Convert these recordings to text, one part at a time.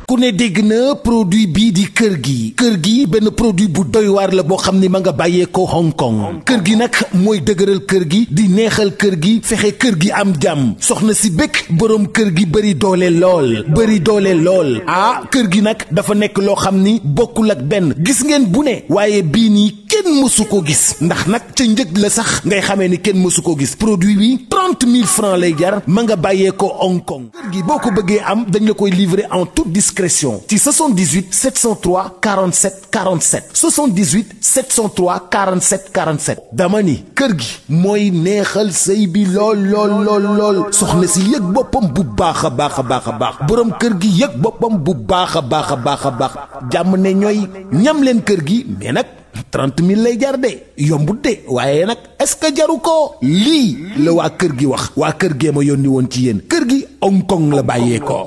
ku ne dégg na produit bii di kër gi benn produit bu doy waar la boo xam ni ma nga bàyyee ko Hong Kong kër gi nag mooy dëgëral kër gi di neexal kër gi fexe kër gi am jàmm soxna si bëgg boroom kër gi bëri doole lool ah kër gi nag dafa nekk loo xam ni bokkul ak benn gis ngeen bu ne waaye bii nii kenn mësu ko gis ndax nag ca njëg la sax ngay xamee ni kenn mësu ko gis produit bi 30 000 francs lay jar ma nga bàyyee ko Hong Kong kër gi boo ko bëggee am dañ la koy livrer en toute discrétion ci 78 703 47 47 78 703 47 47 dama ni kër gi mooy neexal sëy bi lool soxna si yëg boppam bu baax a baax boroom kër gi yëg boppam bu baax a baax jàmm ne ñooy ñam leen kër gi mais nag 30 000 lay jar de yombut de waaye nag est-ce que jaru ko lii la waa kër gi wax waa kër gee ma yónni woon ci yéen kër gi Hong Kong la bàyyee ko.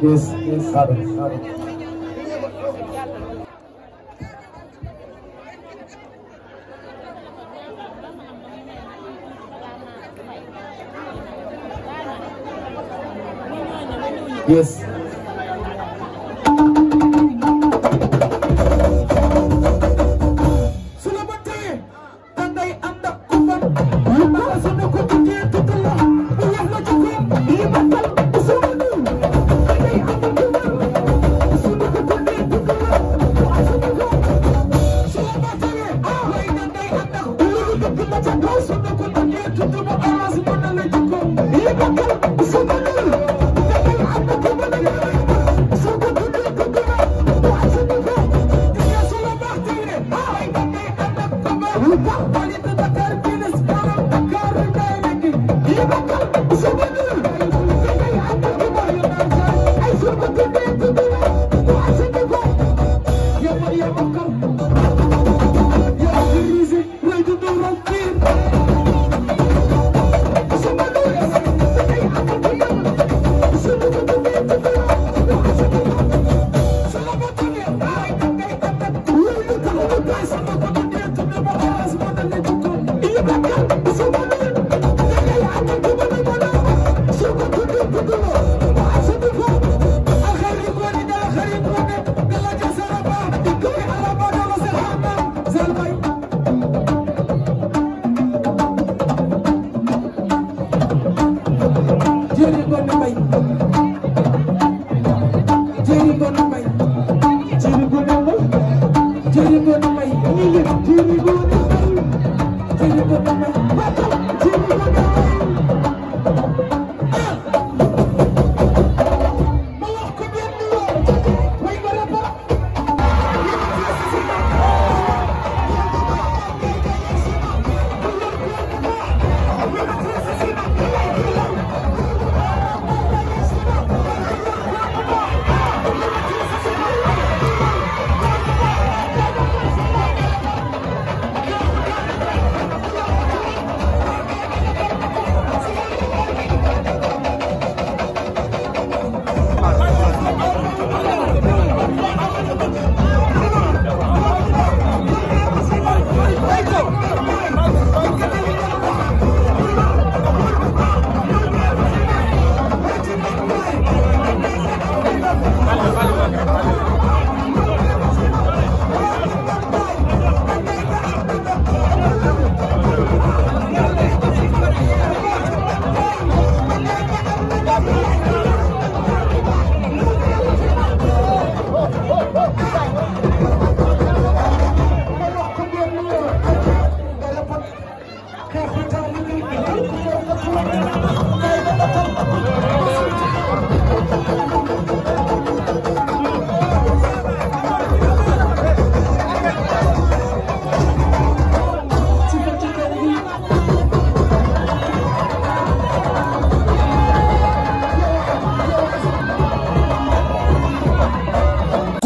Yes, sabe. Yes.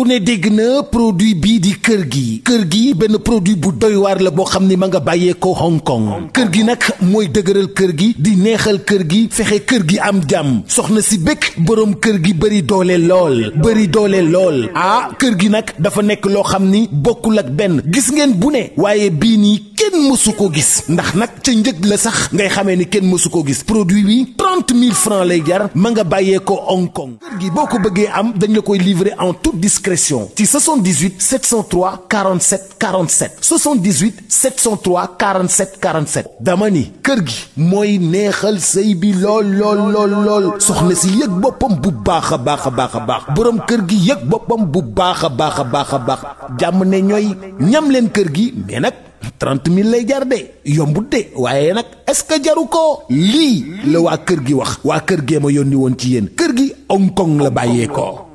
ku ne dégg na produit bii di kër gi benn produit bu doy waar la boo xam ni ma nga bàyyee ko Hong Kong kër gi nag mooy dëgëral kër gi di neexal kër gi fexe kër gi am jàmm soxna si bëgg boroom kër gi bëri doole lool ah kër gi nag dafa nekk loo xam ni bokkul ak benn gis ngeen bu ne waaye bii nii kenn mësu ko gis ndax nag ca njëg la sax ngay xamee ni kenn mësu ko gis produit bi 30 000 francs lay jar ma nga bàyyee ko Hong Kong kër gi boo ko bëggee am dañ la koy livrer en toute discrétion ci 78 703 47 47 78 703 47 47 dama ni kër gi mooy neexal sëy bi lool soxna si yëg boppam bu baax a baax boroom kër gi yëg boppam bu baax a baax jàmm ne ñooy ñam leen kër gi mais nag 30 000 lay jar de yombut de waaye nag est-ce que jaru ko lii la waa kër gi wax waa kër gee ma yónni woon ci yéen kër gi Hong Kong la bàyyee ko